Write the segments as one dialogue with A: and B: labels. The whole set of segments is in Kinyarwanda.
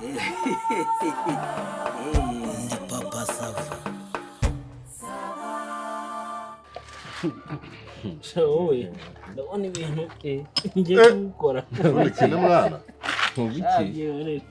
A: Ndi Papa Sava.
B: Sha wowe, ndabona ibintu ngiye kuwukora.
C: Unikine mwana.
B: Agiye,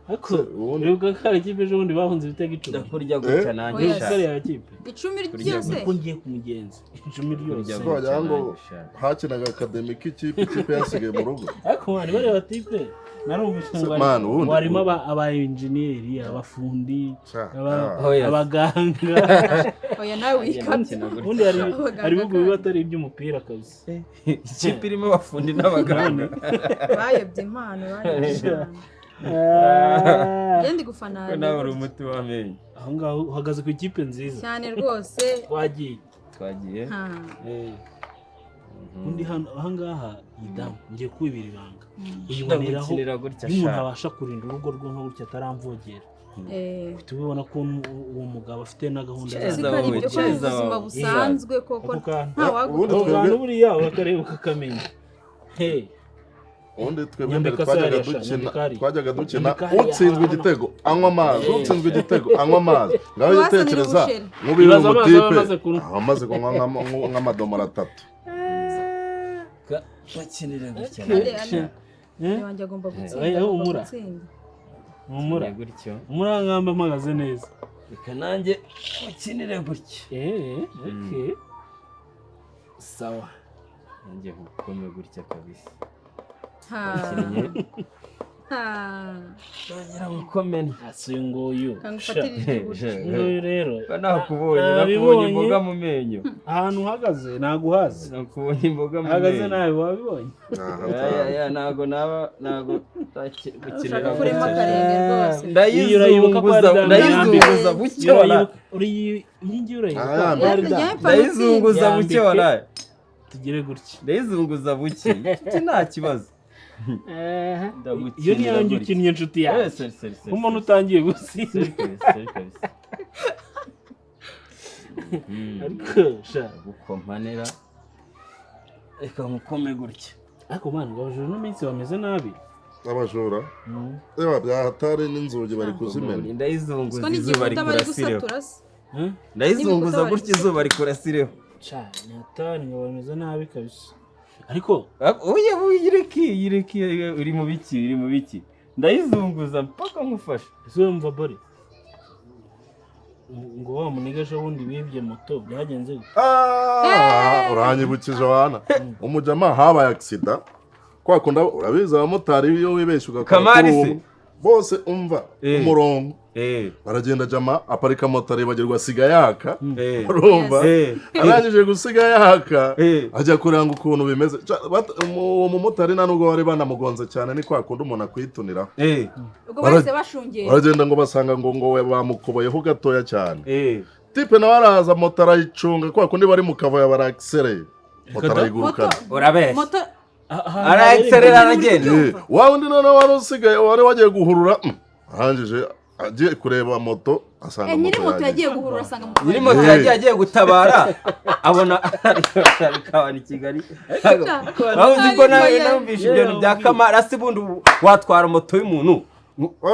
B: ariko uribuka ko hari ikipe ejo bundi bahunze ibitego 10?
D: Ndakurya gutya nanjye.
B: Uribuka
D: Sha.
B: ko ariya kipe?
E: 10 ryose.
B: Uko ngiye kumugenza 10 ryose.
C: Ko wagira ngo hakinaga academy k'ikipe, ikipe yasigaye mu rugo.
B: Ariko man, bariya batipe narumvise ngo
C: Man, ubundi-
B: ngo harimo aba engineer, abafundi,
C: Sha,
D: Oh, yes.
B: abaganga.
E: Oya, nawe wikamye.
B: Ubundi hari
E: Abaganga
B: hari ibihugu biba
E: kandi.
B: atari iby'umupira kabisa.
D: Ikipe irimo abafundi n'abaganga.
E: Bayobye impano, bayobye impano. Njye ndi gufana.
D: Ko nawe uri umuti w'amenyo.
B: Aho ngaho uhagaze ku ikipe nziza.
E: Cyane rwose.
B: Wagiye.
D: Twagiye.
E: Ha.
B: Undi hano aha ngaha, iyi damu ngiye kubibira ibanga, uyiboneraho.
D: Ndagukinira gutya.
B: Iyo umuntu
D: Sha.
B: abasha kurinda urugo rwe nka gutya ataramvogera, uhita ubibona ko uwo mugabo afite na gahunda.
D: Cheza.
E: Uzi ko ari
D: Wowe,
E: ibyo, ko mu
D: cheza
E: buzima
D: wowe.
E: busanzwe koko
B: Ako kantu.
E: nta
C: Ubundi
E: wagutora.
B: Ako
C: twebwe-
B: kantu buriya urakareba ukakamenya. Hey.
C: Ubundi twebwe mbere
B: Nyambika
C: twajyaga
B: sariya sha,
C: dukina,
B: nyambika hariya.
C: twajyaga dukina,
B: Nyambika hariya.
C: utsinzwe igitego anywa amazi, utsinzwe igitego anywa amazi. Ngaho
E: Wasanira
C: yitekereza
E: ubushera.
C: nk'ubu
B: Ibaze amazi aba
C: umutipe
B: amaze kunywa.
C: aba amaze kunywa nk'amadomoro atatu.
D: Bakinira gutya.
E: Ale, ale.
B: Eh?
E: Wanjye agomba gutsinda.
B: Oya,
E: Agomba
B: humura.
E: gutsinda.
B: Humura.
D: Gutyo.
B: Humura ngamba mpagaze neza.
D: Reka nanjye ukinire gutya.
B: Eh, okay. Sawa.
D: Nanjye nkukome gutya kabisa.
E: Ha.
D: Ukinnye.
E: Ha.
D: Nongera nkukomene.
B: Asi uyu nguyu.
E: Kangufatire iry'iburyo.
B: Uyu nguyu rero.
D: Ko nakubonye, nakubonye
B: Nabibonye.
D: imboga mu menyo.
B: Ahantu uhagaze ntabwo uhazi.
D: Nakubonye imboga mu
B: Uhagaze
D: menyo.
B: nabi wabibonye.
D: Ya, ya, ntago naba ntago gukinira
E: Ushaka kurema
D: gutya.
E: akarenge rwose.
B: Iyi urayibuka ko ari
D: Ndayizunguza,
B: damu.
D: ndayizunguza bucyo wala.
B: Iyi ngiyi urayibuka
C: Ah,
B: ko ari damu.
E: Yambaye
D: Ndayizunguza bucyo
B: Yambike.
D: wala.
B: Tugere gutya.
D: Ndayizunguza buke. Iki nta kibazo. Ndagukinira
B: Iyo ni yanjye
D: gutya.
B: ukinnye, inshuti
D: Eh,
B: yanjye.
D: sorry, sorry, sorry,
B: Nk'umuntu
D: sorry.
B: utangiye gusinda.
D: Sorry kabisa, sorry kabisa.
B: Ariko sha.
D: Gukompanira. Reka nkukome gutya.
B: Ariko man, ngo abajura ino minsi bameze nabi.
C: Abajura reba byahatari, n'inzugi bari kuzimena.
D: Ndayizunguza,
E: Siko
D: izuba
E: n'igikuta bari
D: rikurasireho.
E: gusatura se?
B: Eh?
D: Ndayizunguza
E: N'ibikuta bari
D: gutya, izuba rikurasireho.
B: Sha, ni hatari, ngo bameze nabi kabisa. Ariko
D: Oya, yireke, yireke, uri mu biki, uri mu biki? Ndayizunguza mpaka nkufashe.
B: Ese wumva bari ngo wa muniga ejo bundi wibye moto byagenze gute?
C: Ah, uranyibukije wana umujama, habaye accident kwa kunda urabizi abamotari iyo wibeshye ugakora
D: Kamari
C: kuri
D: se?
C: umwe, bose umva umurongo baragenda, jama aparika moto aribagirwa asiga yaka. Urumva, arangije gusiga yaka, ajya kuranga ukuntu bimeze. Uwo mumotari nta nubwo bari banamugonze cyane, ni kwa kundi umuntu akwituniraho.
E: Ubwo bahise bashungera.
C: Baragenda ngo basanga ngo bamukoboyeho gatoya cyane. Tipe nawe araza, moto arayicunga, kwa kundi bari mu kavuyo barakisereye, moto arayigurukana.
E: Moto.
D: Urabeshya.
E: Moto.
D: Arayiserera, aragenda.
C: Wa wundi noneho wari usigaye, wari wagiye guhurura, arangije agiye kureba moto asanga
E: Eh, nyiri moto
C: yagiye.
E: yagiye guhurura asanga moto.
D: Nyiri moto yagiye agiye gutabara abona akabana i Kigali. Aho uzi ko nawe numvise ibyo bintu bya Kamara se, bundi watwara moto y'umuntu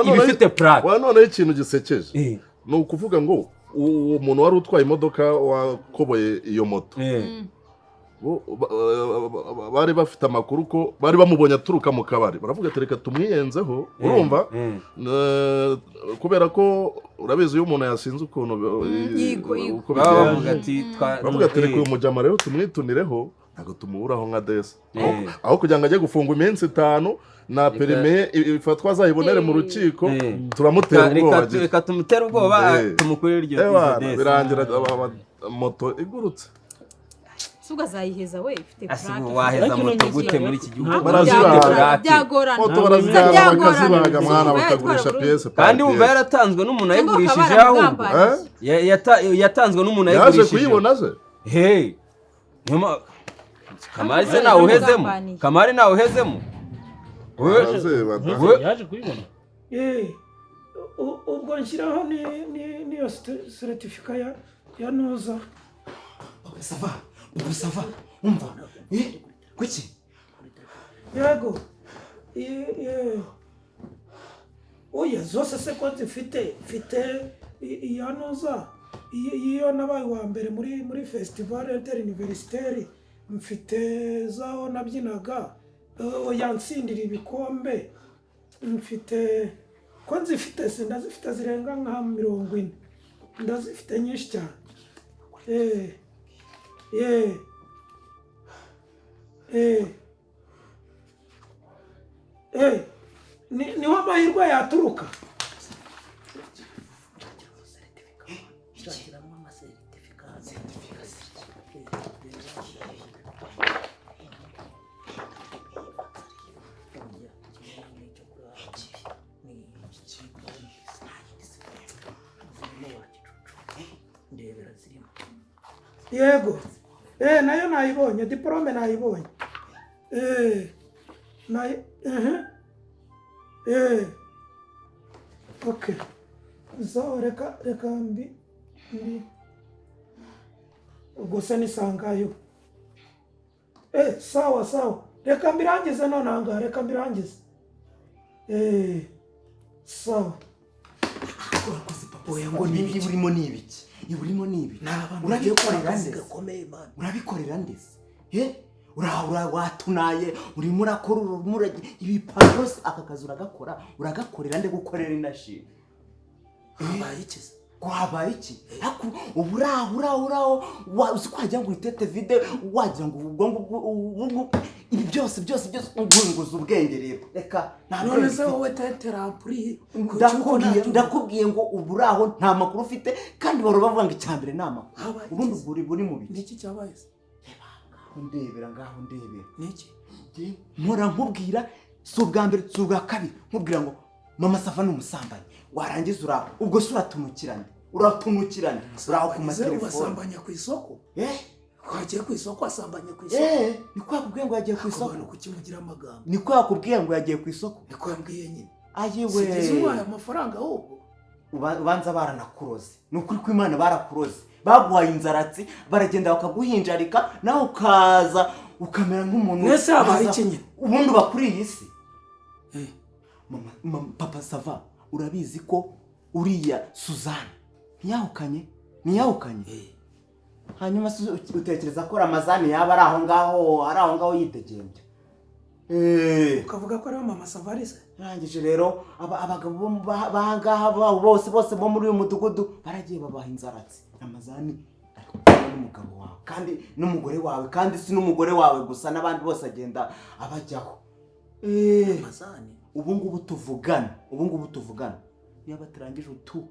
D: iba ifite plaque?
C: Wa noneho ikintu gisekeje ni ukuvuga ngo uwo muntu wari utwaye imodoka wakoboye iyo moto, bari bafite amakuru ko bari bamubonye aturuka mu kabari, baravuga ati: "Reka tumwiyenzeho." Urumva, kubera ko urabizi iyo umuntu yasinze ukuntu
E: Yigo, yigo.
C: uko
D: Baba
C: bigenda.
D: bavuga ati
C: Baravuga ati: "Reka uyu mujama rero tumwitunireho, ntabwo tumuburaho nka desa aho kugira ngo ajye gufungwa iminsi 5 na permis ifatwa azayibonere mu rukiko, turamutera ubwoba."
D: Reka tumutere ubwoba, tumukurire iryo
C: Ewana,
D: izo desi.
C: Birangira moto igurutse.
E: Si ubwo azayiheza we ifite
D: Ase
E: plaque?
D: ubu waheza
B: Ariko
D: moto
B: ino
D: gute
B: minsi-
D: muri iki gihugu?
B: Ntabwo
C: Barazibaga.
D: Plaque.
E: Byagorana.
C: Moto
B: Ntabwo
C: barazijyana
E: byagorana.
C: bakazibaga mwana,
E: Yumva
C: bakagurisha
E: yatwara
C: piyese.
D: Kandi wumva yaratanzwe n'umuntu
E: Cyangwa bakaba
D: ayigurishije ahubwo.
E: baramugambaniye.
D: Yatanzwe n'umuntu
C: Yaje
D: ayigurishije.
C: kuyibona se?
D: Hey, Kamari se nawe uhezemo?
E: Baramugambaniye.
D: Kamari nawe uhezemo?
C: Baraziba da.
B: Yaje kuyibona.
F: Ubwo nshyiraho n'iyo certificat ya nuza.
A: Ça va, papa, ça va. Umva, eh, kuki?
F: Yego. Oya, zose se ko nzifite? Mfite iya nuza, iyo nabaye uwa mbere muri festival interuniversitaire, mfite zaho nabyinaga, oya, nsindira ibikombe, mfite ko nzifite se, ndazifite zirenga nka 40, ndazifite nyinshi cyane. Eh eh eh eh niho amahirwe yaturuka.
A: Shakiramo amasertifika. Ndebera zirimo.
F: Yego, nayo nayibonye, diporome nayibonye. Nayo okay, so reka mbi ubwo se nisangayo. Sawa sawa, reka mbirangize none ahangaha, reka mbirangize. Sawa.
A: Oya, ngo ni ibiki urimo? Ni ibiki urimo? Ni ibiki? Urabikorera nde? Urabikorera nde se? Ura watunaye, urimo urakora, urimo ibipapuro, aka kazi uragakora, uragakorera nde? Gukorera inashini
F: Habaye iki?
A: Kwabaye iki? Ubu uraho uraho uraho, uzi ko wagira ngo uitete vide, wagira ngo ubwonko ibi byose byose byose ubwunguza ubwenge. Rero reka.
F: None se wowe teterampuri?
A: Ndakubwiye ngo ubu uraho nta makuru ufite, kandi bahora bavuga ngo icya mbere ni amakuru, ubundi ubwo uri mu biki?
F: Niki cyabaye se?
A: Ndebera ngaho, ndebera.
F: Niki?
A: Mpora nkubwira, si ubwa mbere si ubwa kabiri, nkubwira ngo Mama Sava ni umusambanyi, warangiza uraho ubwo se uratunukirane, uratunukirane, uraho ku matelefone.
F: Wasambanya ku isoko? Wagiye ku isoko, wasambanye ku isoko?
A: Niko yakubwiye ngo yagiye ku isoko?
F: Kuki mugira amagambo?
A: Niko yakubwiye ngo yagiye ku isoko?
F: Niko yambwiye nyine.
A: Ayiwe,
F: sigeze ubaye amafaranga ahubwo.
A: Ubanza baranakuroze, ni ukuri kw'Imana barakuroze, baguhaye inzaratsi, baragenda bakaguhinjarika, nawe ukaza ukamera nk'umuntu.
F: Mwese habaye iki nyine?
A: Ubundi uba kuri iyi si. Mama, Papa Sava, urabizi ko uriya Suzanne ntiyahukanye, ntiyahukanye? Hanyuma utekereza ko Ramazani yaba ari aho ngaho, ari aho ngaho yitegembya?
F: Ukavuga ko ari Mama Sava ari se?
A: Arangije rero abagabo bahangaha bose bose bo muri uyu mudugudu baragiye babaha inzaratsi. Ramazani ari kumwe n'umugabo wawe kandi n'umugore wawe, kandi si n'umugore wawe gusa, n'abandi bose agenda abajyaho.
F: Ramazani
A: ubu ngubu tuvugana, ubu ngubu tuvugana niba batarangije utu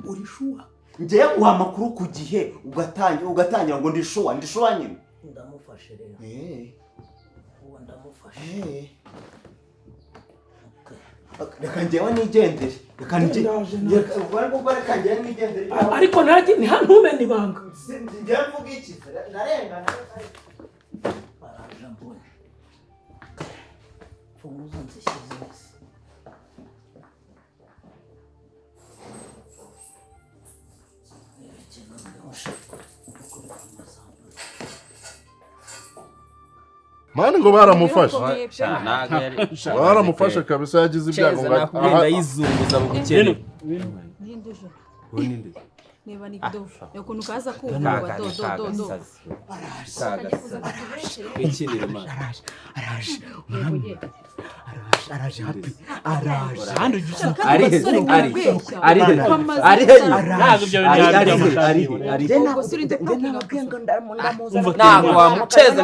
F: uri shuwa?
A: Ngiye guha amakuru ku gihe, ugatangira ngo ndi shuwa, ndi shuwa nyine.
G: Ndamufashe rero. Uwo ndamufashe.
A: Reka njyewe nigendere. Reka nigendere.
F: Ariko nanjye ntumene ibanga.
A: Njyewe mvuga iki? Ndarengana.
G: Baraje mbonye. Funguzo nzishyize hasi.
C: Mani ngo baramufashe. Baramufashe kabisa, yagize ibyago
D: ngo ndayizunguza bugukene.
E: Niba ni do. Ukuntu kaza kumva do do do do.
A: Araje. Araje happy. Araje.
D: Ari ari ari ari ntabwo wamuceza.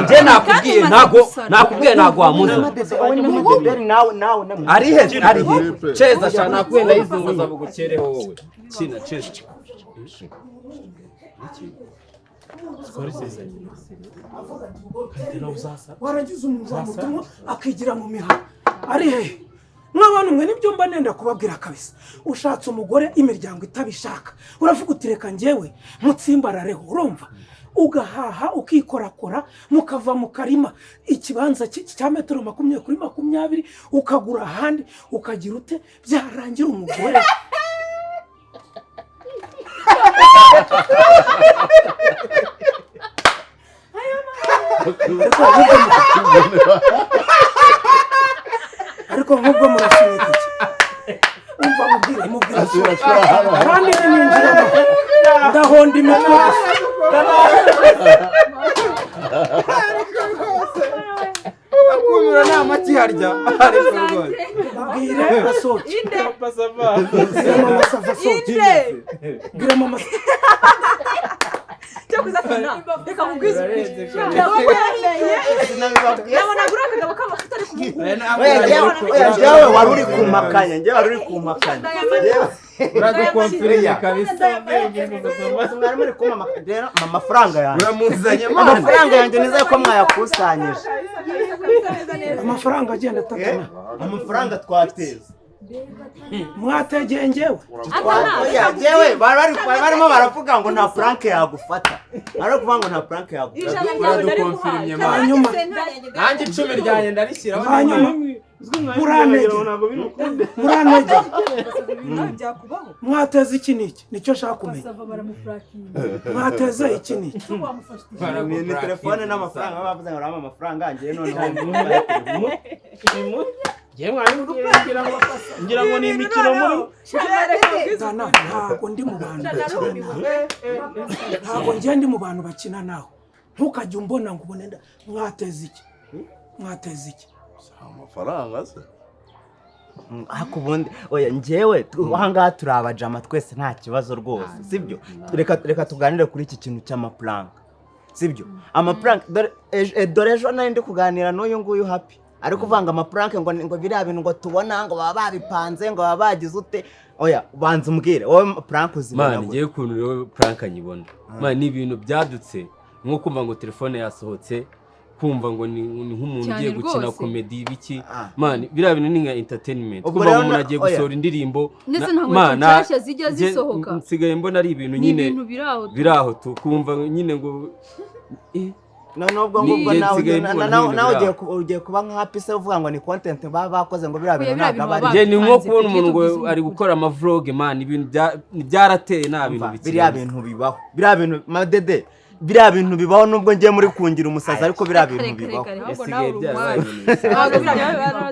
D: Nje nakubwiye ntabwo nakubwiye ntabwo wamuza. Ari he ari he ceza cyane nakubwiye ndayizunguza bugukereho wowe. Kina ceza.
F: Warangiza umuzamutumwa akigira mu mihanda ari he? Mw'abantu mwe nibyo mba nenda kubabwira kabisa. Ushatse umugore imiryango itabishaka, uravuga uti reka njyewe mutsimbarareho, urumva ugahaha ukikorakora, mukava mu karima ikibanza cya metero 20 kuri 20, ukagura ahandi ukagira ute, byarangira umugore Ariko nk'ubwo murashinyika iki? Umva mubwire mubwire kandi ninjira ndahonda imitwe gusa.
D: Akumira nta makiharya ariko rwose.
F: Mubwire asohoke. Bwira mama Sava asohoke. Bwira mama Sava.
E: Cyo kuzatana reka nkubwize ndabona gura akagabo k'amafuta ari kumuhungu.
A: Oya njyewe wari uri kumpakanya, njyewe wari uri kumpakanya.
D: Uradukonfirime kabisa.
A: Mwari muri kumpa rero amafaranga yanjye.
D: Uramuzanye mani.
A: Amafaranga yanjye nizeye ko mwayakusanyije.
F: Amafaranga agenda atatana.
A: Amafaranga twateza.
F: Mwategeye njyewe.
A: Oya njyewe bari barimo baravuga ngo nta prank yagufata. Bari kuvuga ngo nta prank yagufata.
D: Uradukonfirimye mani.
F: Hanyuma
D: Nanjye 10 ryanjye ndarishyiraho.
F: Hanyuma muranegera. Mwateze iki n'iki? Nicyo nshaka kumenya. Mwateze iki n'iki?
A: Ni telefone n'amafaranga bavuze ngo urama amafaranga yanjye noneho.
B: Ngira ngo ni imikino muri.
F: Dana ntabwo ndi mu bantu bakina nawe. Ntabwo njye ndi mu bantu bakina nawe. Ntukajye umbona ngo ubone mwateze iki? Mwateze iki?
C: Amafaranga se?
A: Ariko ubundi oya njyewe aha ngaha turi abajama twese nta kibazo rwose, sibyo? Reka tuganire kuri iki kintu cy'amaprank, sibyo? Amaprank dore ejo nari ndi kuganira n'uyu nguyu Happy ari kuvanga amaprank ngo biriya bintu ngo tubona ngo baba babipanze ngo baba bagize ute. Oya banza umbwire wowe prank uzibona
D: Mani
A: gute?
D: ngiye ukuntu rero prank nyibona. Mani ni ibintu byadutse nko kumva ngo telefone yasohotse, kumva ngo ni nk'umuntu ugiye gukina komedi biki. Mani biriya bintu ni nka entertainment. Kumva ngo umuntu agiye gusohora indirimbo
E: ndetse nta nkweto nshyashya zijya zisohoka.
D: Nsigaye mbona ari ibintu nyine biraho tu kumva nyine ngo
A: none ubwo ngubwo nawe ugiye kuba nka Happy se uvuga ngo ni content baba bakoze ngo biriya bintu ntabwo ari.
D: Njye ni nko kubona umuntu ngo ari gukora ama vlog man, ibintu byarateye nta bintu bikiri.
A: Biriya bintu bibaho. Biriya bintu madede biriya bintu bibaho nubwo ngiye muri kungira umusazi ariko biriya bintu bibaho.
D: Esigaye
H: ntabwo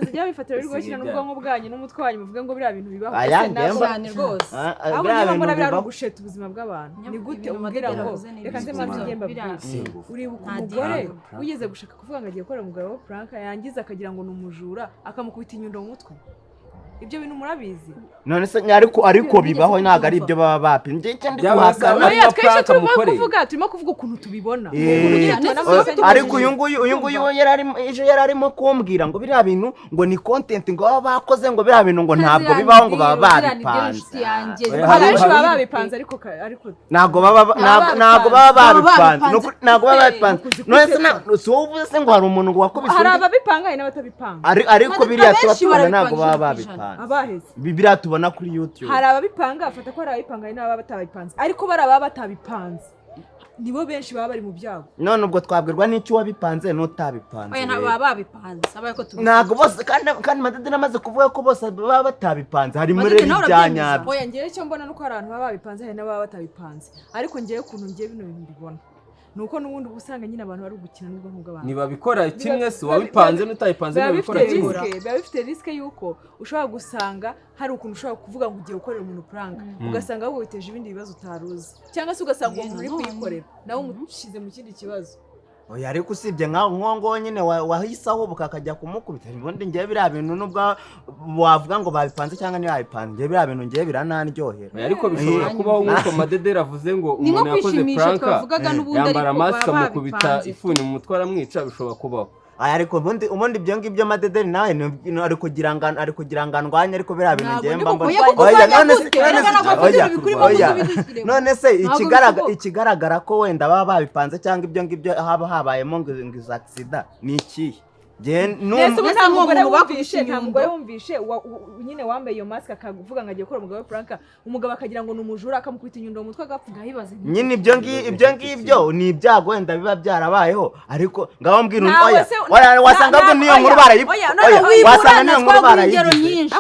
H: biriya bifatira biri gushyira n'ubwonko bwanyu n'umutwe wanyu muvuge ngo biriya bintu bibaho.
E: Cyane rwose.
H: Ahubwo niba mbona biriya ari ugusheta ubuzima bw'abantu. Ni gute umbwira ngo reka nze mbanze njye mbabwire. Uribuka umugore wigeze gushaka kuvuga ngo agiye gukora umugabo wa prank yangiza akagira ngo ni umujura akamukubita inyundo mu mutwe. Ibyo bintu murabizi.
A: None se ariko bibaho ntabwo ari ibyo baba bapimye. Icyo ndi kuhakana.
H: Oya twese turimo kuvuga ukuntu tubibona.
A: Ariko uyu nguyu ejo yari arimo kumbwira ngo biriya bintu ngo ni content ngo baba bakoze ngo biriya bintu ngo ntabwo bibaho ngo baba babipanze.
H: Hari benshi baba babipanze ariko
A: ntabwo baba babipanze. Ntabwo baba babipanze. None se si wowe uvuze se ngo hari umuntu ngo wakubise
H: undi? Hari ababipanga hari n'abatabipanga.
A: Ariko biriya tuba tubona ntabwo baba babipanze.
H: Abaheze.
A: Biriya tubona kuri YouTube.
H: Hari ababipanga afata ko hari ababipanga hari n'ababa batabipanze. Ariko bari ababa batabipanze nibo benshi baba bari mu byago.
A: None ubwo twabwirwa n'icyo wabipanze n'utabipanze.
E: Oya ntabwo baba babipanze abaye ko tubizi.
A: Ntabwo bose kandi Madede namaze kuvuga ko bose baba batabipanze hari muri ibyanyabyo.
H: Oya ngewe icyo mbona nuko hari abantu baba babipanze hari n'ababa batabipanze. Ariko ngewe ukuntu ngewe bino bintu mbibona nuko n'ubundi usanga nyine abantu bari gukina n'ubwonko bw'abantu.
D: Ntibabikora kimwe si uwabipanze n'utabipanze ntibabikora kimwe.
H: Biba bifite risike y'uko ushobora gusanga hari ukuntu ushobora kuvuga ngo ugiye gukorera umuntu prank ugasanga ahubwo biteje ibindi bibazo utaruzi cyangwa se ugasanga uwo muntu uri kuyikorera nawe umushyize mu kindi kibazo.
A: Oya ariko usibye nkaho nkongo nyine wahise ahubuka akajya kumukubita ubundi ngewe biriya bintu nubwo wavuga ngo babipanze cyangwa ntibabipanze ngewe biriya bintu ngewe biranandyohera.
D: Ariko bishobora kubaho nk'uko Madederi avuze ngo umuntu yakoze prank yambara mask amukubita ifuni mu mutwe aramwica bishobora kubaho.
A: Ariko ubundi ibyo ngibyo Madederi nawe ari kugira ngo andwanye ariko biriya bintu ngewe mba mbona. Oya none se ikigaragara ko wenda baba babipanze cyangwa ibyo ngibyo haba habayemo ngo izo accident ni ikihe?
H: Nta mugore wumvishe nyine wambaye iyo mask akavuga ngo agiye gukora umugabo we prank umugabo akagira ngo ni umujura akamukubita inyundo mu mutwe agapfa.
A: Nyine ibyo ngibyo ni ibyago wenda biba byarabayeho ariko ngaho mbwira oya wasanga ngo niyo nkuru barayipfa wasanga niyo nkuru barayigize.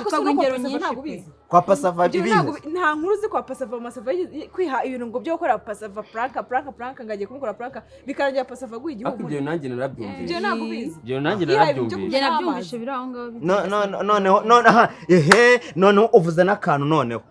A: Kwa Pasava
H: Ibyo
A: ibihe.
H: Nta nkuru uzi kwa Pasava. Masava yigeze kwiha ibintu ngo byo gukora Pasava prank, prank, prank, ngo agiye kumukora prank, bikarangira Pasava aguye
D: Ariko
H: igihugu.
D: ibyo nanjye narabyumvise.
H: Ibyo ntabwo ubizi.
D: Ibyo nanjye
H: Yihaye ibintu byo
D: narabyumvise.
E: Njye nabyumvishe biri aho ngaho.
A: No, noneho none aha, ehe, noneho uvuze n'akantu. Noneho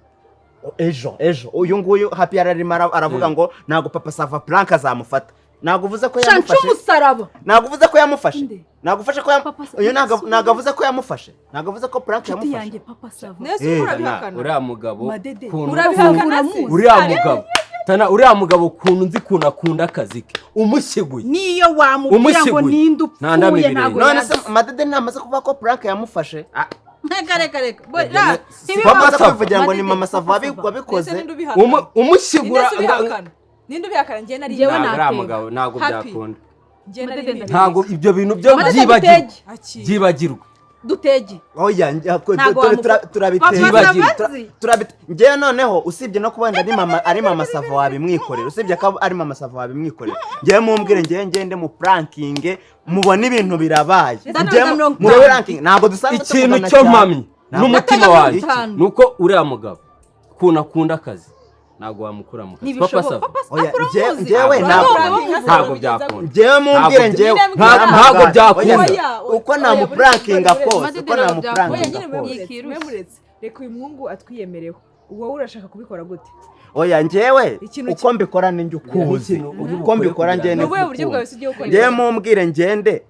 A: ejo uyu nguyu Happy yararimo aravuga ngo ntabwo Papa Sava prank azamufata. Ntabwo uvuze ko
E: Sha,
A: yamufashe?
E: umusaraba.
A: Ntabwo uvuze ko yamufashe?
E: Nde?
A: Ntabwo ufashe ko
E: Papa Sava-
A: uyu ntabwo avuze ko yamufashe, ntabwo avuze ko prank
E: Inshuti
A: yamufashe.
E: yanjye Papa Sava.
H: Nese urabihakana?
D: Uriya mugabo
E: Madede.
H: Urabihakana se?
D: Uriya mugabo Tana, uriya mugabo ukuntu nzi ukuntu akunda akazi ke, umushyiguye
E: Niyo wamubwira ngo
D: Umushyiguye.
E: ninde
D: Nta ndama
E: upfuye,
D: ibirenge.
E: ntabwo
A: None se
E: yazi.
A: Madede ntamaze kuvuga ko prank yamufashe?
E: Reka, reka, reka.
D: Ibyo
A: Bamaze
D: Papa Sava.
A: kwivugira ngo ni
E: Madede,
A: Mama Sava
E: Papa Sava.
A: wabikoze.
H: Nese ninde ubihakana?
D: Umushyigura
H: Ninde se ubihakana? Ninde ubihakana? Njye nari
E: Njyewe
D: Ntabwo uriya
E: nateka.
D: mugabo ntabwo
H: Happy.
D: byakunda.
H: Njye nari
E: Madede.
H: mbizi.
D: Ntabwo ibyo bintu byo
E: Madede,
D: byibagirwa.
E: dutege.
H: Akira.
D: Byibagirwa.
E: Dutege.
A: Oya,
E: Ntabwo
A: dore
E: Papa
A: turabiteye.
E: Sava azi.
A: Njyewe noneho usibye no kuba wenda ari Mama Sava wabimwikorera, usibye ko ari Mama Sava wabimwikorera, njyewe mumbwire, njyewe ngende mu pranking, mubone ibintu birabaye.
E: Ndana
A: Njyewe
E: mirongo
A: mu
E: itanu.
A: pranking ntabwo dusanzwe
D: Ikintu
A: tuvugana
D: cyo
A: cyane.
D: mpamye n'umutima
E: Ndatanga
D: wanjye
E: 50.
D: ni uko uriya mugabo ukuntu akunda akazi, ntabwo wamukura mu kazi. Papa
E: Ntibishoboka.
D: Sava.
E: Papa
A: Oya,
E: Sava uramuzi.
A: njyewe ntabwo-
E: Uramuzi.
D: Ntabwo byakunda.
A: Njyewe mumbwire, njyewe
D: Ntabwo byakunda.
A: Oya, uko namuprankinga kose,
E: Madede
A: uko
E: ntabwo
H: Oya,
A: namuprankinga
H: nyine
A: kose.
H: mwemuretse,
E: Yikirushye.
H: mwemuretse. Reka uyu muhungu atwiyemereho. Wowe urashaka kubikora gute?
A: Oya, njyewe
H: Ikintu
A: uko mbikora ni njye ukuzi.
D: Ikintu uri
A: Uko
D: bukore
A: mbikora
D: kugira
A: njyewe
H: Ni
A: ni
H: ubuhe buryo bwawe
A: ukuzi.
H: se ugiye gukora?
A: Njyewe mumbwire, ngende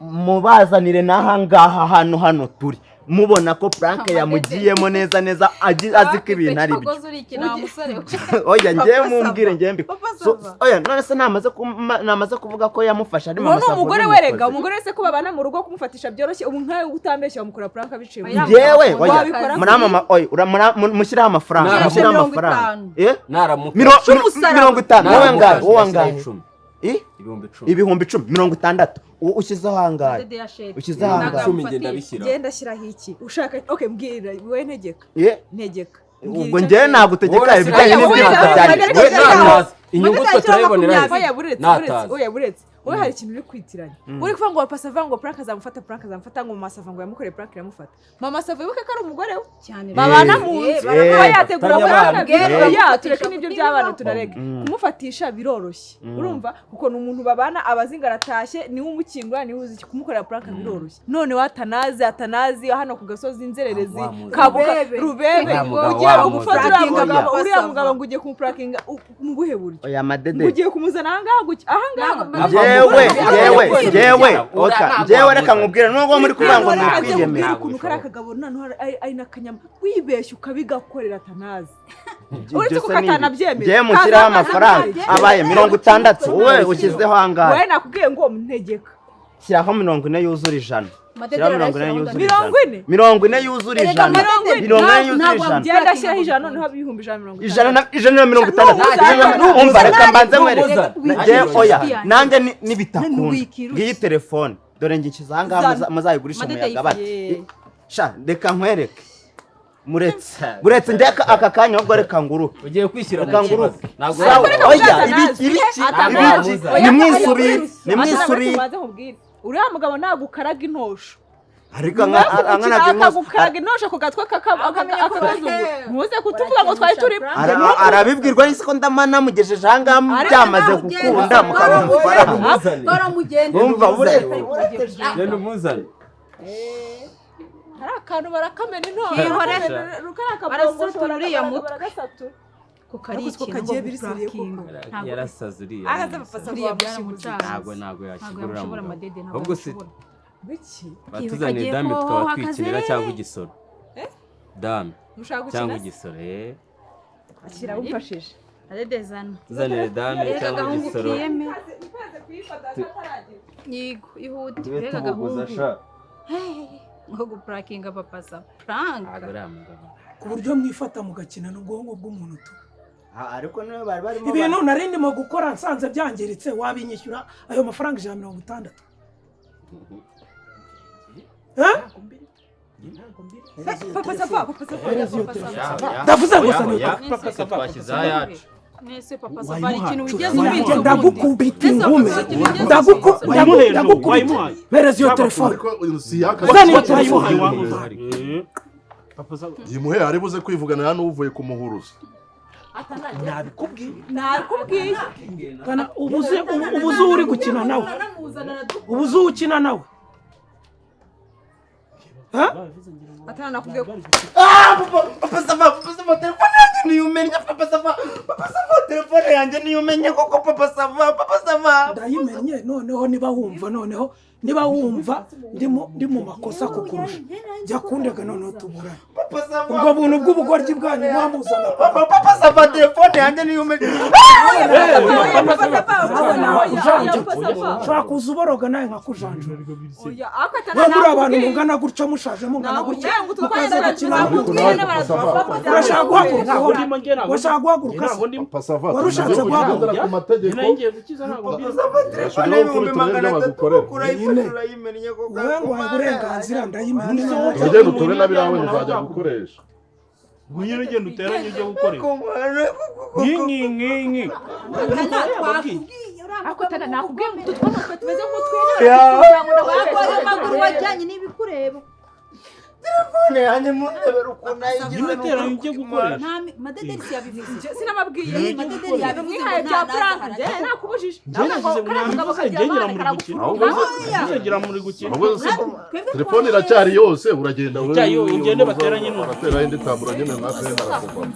A: mubazanire n'aha ngaha hano hano turi, mubona ko prank yamugiyemo neza neza, azi ko ibintu ari byo.
E: Cyokoze uri ikina wa musore we.
A: Oya, njyewe
E: Papa
A: mumbwire
E: Sava.
A: njyewe mbikora.
E: Papa
A: So-
E: Sava.
A: Oya, none se namaze kuvuga ko yamufashe ari
H: Uwo
A: Mama
H: ni
A: Sava
H: umugore
A: ubimufashe.
H: werega umugore wese ko babana mu rugo, kumufatisha byoroshye. Ubu nkawe utambeshya wamukora prank biciye mu
E: Oya,
A: Njyewe oya,
H: Wabikora?
A: muri mama, oya, mushyiraho amafaranga,
D: Naramuka.
A: mushyiraho
E: Mirongo
A: amafaranga.
E: itanu.
A: Eh?
D: Naramuka.
E: Cy'umusaraba.
A: 50. Wowe angahe? Wowe
D: Naramuka,
A: angahe?
D: 10,000.
A: Eh?
D: 10,000.
A: 10,000, 60. Ushyizeho angahe?
E: Madede ya sheti.
A: Ushyizeho
E: Ntabwo
A: angahe?
D: 10,000
E: yamufatisha.
D: ngenda bishyira.
H: Genda shyiraho iki ushaka. Okay, mbwira wowe, ntegeka.
A: Eh?
H: Ntegeka. Mbwira
A: Ubwo
H: icyo
A: njyewe
H: nshaka.
A: nagutegeka
D: Wowe
A: ibijyanye
D: urasigaye-
A: n'ibyifuzo
H: Oya,
A: byanjye.
H: oya,
A: We
H: oya,
A: ntazi.
D: Inyungu twe turayibonera.
H: Oya, buretse, buretse.
D: Natazi.
H: Oya, buretse. Wowe hari ikintu uri kwitiranya. Uri kuvuga ngo Papa Sava ngo prank azamufata, prank azamufata, ngo Mama Sava ngo yamukoreye prank iramufata. Mama Sava, wibuke ko ari umugore we
E: Cyane.
H: babana mu nzu,
A: Eh,
H: aba yategura
D: bafatanye
H: prank.
D: abana.
H: Oya, tureke n'ibyo by'abana, tunareke
A: Mm.
H: kumufatisha biroroshye. Urumva kuko ni umuntu babana, abazinga aratashye, niwe umukingura, niwe uzi iki. Kumukorera prank biroroshye. None watanazi atanazi hano ku gasozi, inzererezi
D: Wa mugabo.
H: kabuka
E: Rubebe.
H: Rubebe.
D: Uriya mugabo
H: Ugiye
D: wamuzi.
H: gufata uriya
E: Prankinga
H: mugabo,
E: Papa
H: uriya
E: Sava.
H: mugabo ngo ugiye kumuprankinga mu buhe buryo?
A: Oya, Madede.
H: Ngo ugiye kumuzana ahangaha guki ahangaha?
A: Njyewe njyewe njyewe oka
D: Ntabwo
A: njyewe reka
D: wamuzana.
A: nkubwire, nubwo muri kuvuga ngo
H: Reka nze
A: nakwiyemera.
H: nkubwire ukuntu kariya kagabo noneho ari n'akanyama, wibeshya ukabigakorera atanazi, uretse ko
A: Ibyo se ni ibi.
H: katanabyemera.
A: Njyewe mushyiraho
H: Kaza
A: amafaranga
H: akabyemera.
A: abaye 60, wowe ushyizeho angahe?
H: Wowe nakubwiye ngo ntegeka.
A: Shyiraho 40 yuzura 100.
E: Madede
A: Shyiraho 40
E: arayashyiraho.
A: yuzura
H: Mirongo
A: 100.
H: ine?
A: 40 yuzura
E: Erega
A: 100.
E: Madede,
A: 40 yuzura
E: ntabwo
A: 100.
H: Ngenda ashyiraho 100, noneho 160,000.
A: 160.
H: Ijana
A: Umva, reka mbanze nkwereke.
D: N'ubuzana.
A: Njyewe oya,
E: Inshuti
A: nanjye nibitakunda,
E: Ntiwikirushye.
A: ngiyi telefone dore ngikiza ahangaha,
H: Zana.
A: muzayigurisha
E: Madede
A: umuyaga bati.
H: yifuye.
A: Sha, reka nkwereke, muretse, buretse njye aka kanya, ahubwo reka nguruke.
D: Ugiye kwishyira mu
A: Reka
D: kibazo.
A: nguruke.
D: Ntabwo
A: Sawa,
H: Reka
A: oya,
H: muzana.
A: ibiki, ibiki,
H: Atanazi.
A: ibiki?
H: Oya,
A: Nimwisubire,
H: oya,
A: nimwisubire.
H: Atanazi, nkubwire. Uriya mugabo ntabwo ukaraga intosho.
A: Ariko angana
H: Akagukaraga intosho ku gatwe akakazungu, ntuze kutuvuga ngo twari turi
A: arabibwirwa n'isi ko ndama namugejeje ahangaha
H: Ariko
A: byamaze
E: nawe ugenda
A: gukunda, mukamuha amafaranga.
D: Umuzane.
E: Baramugenda.
A: Umva, buretse.
D: Genda umuzane.
H: Hari akantu barakamena intosho.
E: Kihorere.
H: Kariya
E: Barasatura uriya mutwe.
H: Baragasatura.
E: Kuko ari
H: Ariko siko
E: ikintu
H: kagiye
E: ngo
H: biri seriye koko.
E: guprankinga. Ntabwo
D: Yarasaze uriya.
H: Akaza Papa Sava
E: buriya
H: wamushibuze.
E: byaramucanze.
D: Ntabwo
E: Ntabwo
D: yakigura uriya
E: yamushobora
D: mugabo.
E: Madede, ntabwo
D: Ahubwo se
E: yamushobora.
H: Biki?
D: batuzaniye
E: Kagiye
D: dame
E: kohoha
D: tukaba twikinira
E: akazi.
D: cyangwa igisoro. Dame
H: Mushaka gukina
D: cyangwa
H: se?
D: igisoro.
H: Akira umfashije.
E: Madede zana.
D: Tuzanire dame
E: Reka
D: cyangwa
E: agahungu
D: igisoro.
E: kiyeme.
H: Ntibaze kuyifata ataragira.
E: Yego, ihute.
D: Tube
E: Reka
D: tubuguza
E: agahungu.
D: sha.
E: Ngo guprankinga Papa Sava. Prank.
D: Ntabwo uriya mugabo.
F: Ku buryo mwifata mugakina n'ubwonko bw'umuntu tu.
A: Ariko niwe bari barimo.
F: Ibintu nari ndimo gukora nsanze byangiritse, wabinyishyura ayo mafaranga 160? Eh?
H: Papa Sava, Papa Sava,
F: Hereza iyo
H: Papa Sava.
F: telefone. Ndavuze ngo
D: Oya,
F: zana iyo
D: oya.
F: telefone.
D: Twe twashyizeho ayacu.
E: Nese Papa Sava, hari ikintu wigeze
F: Wanjye
E: ubitsa ubundi?
F: ndagukubita
E: Nese Papa
F: ingume.
E: Sava, ikintu wigeze ubitsa?
B: Wayimuhaye,
F: Ndagukubita.
B: wayimuhaye.
F: Mpereza iyo telefone.
C: Ariko si yaka.
F: Zana iyo telefone.
B: Wayimuhaye.
C: Yimuhe, ari buze kwivuganira n'uvuye kumuhuruza.
B: Nabikubwiye.
E: Nakubwiye.
F: Kana ubuze, ubuze uwo uri gukina nawe, ubuze uwo ukina nawe. Ha?
H: Atana nakubwiye ko
A: Ah, papa, papa sava, papa sava, telefone yanjye niyo umennye, papa sava, papa sava, telefone yanjye niyo umenye koko, papa sava, papa sava.
F: Ndayimenye noneho. Niba wumva noneho, niba wumva ndi mu makosa kukurusha, jya kundega noneho tuburane.
A: Papa sava.
F: Ubwo buntu bw'ubugoryi bwanyu mwamuzana.
A: Papa, papa sava, telefone yanjye niyo umenye.
F: Ushobora kuza uboroga nawe nkakujanjura.
H: Oya, ariko atana
F: We muri abantu
H: nakubwiye.
F: mungana gutyo, mushaje mungana gutya,
H: Nakubwiye ngo
F: mukaza
H: utware
F: gukina.
C: Ariko nawe, papa sava.
F: Urashaka guhaguruka?
B: Ntabwo ndimo njye, ntabwo
F: Urashaka guhaguruka
B: ntabwo
F: se?
B: ndimo.
C: Papa sava,
F: Wari ushatse
C: tumaze kugendera
F: guhaguruka?
C: ku mategeko.
B: Nari ngiye gukiza, ntabwo mbizi.
A: Telefone
C: Urashobora
A: y'ibihumbi
C: gukora
A: magana
C: uturere
A: atatu
C: bagukorera.
A: kurayifasha, urayimennye koko.
F: Wowe ngo wahe uburenganzira, ndayimenya.
C: Uragenda utore na biriya wenda uzajya gukoresha.
B: Nyine ugenda uteranye ujye gukorera nki nki nki.
H: Ariko atana nakubwiye ngo utu tw'amatwe tumeze nk'utw'intare kugira ngo
E: Wagoye amaguru wajyanye n'ibikureba.
A: Telefone yanjye mundebera ukuntu ayigize.
B: Nyine teranye ujye gukoresha.
E: Nta madederi yabivuze.
H: Sinababwiye.
E: Madederi yabivuze ngo
H: Mwihaye
E: nta
H: bya
E: naza
H: prank
E: harajya.
H: njye nakubujije.
B: Njye nagize ngo nabivuze, njye ngira muri gukina.
C: Ahubwo
B: Njye ngira muri gukina.
C: Ahubwo se telefone iracyari yose, uragenda.
B: Iracyari yose, ugende bateranye n'undi.
C: Baratera indi tambura nyine, natwe narakuvamo.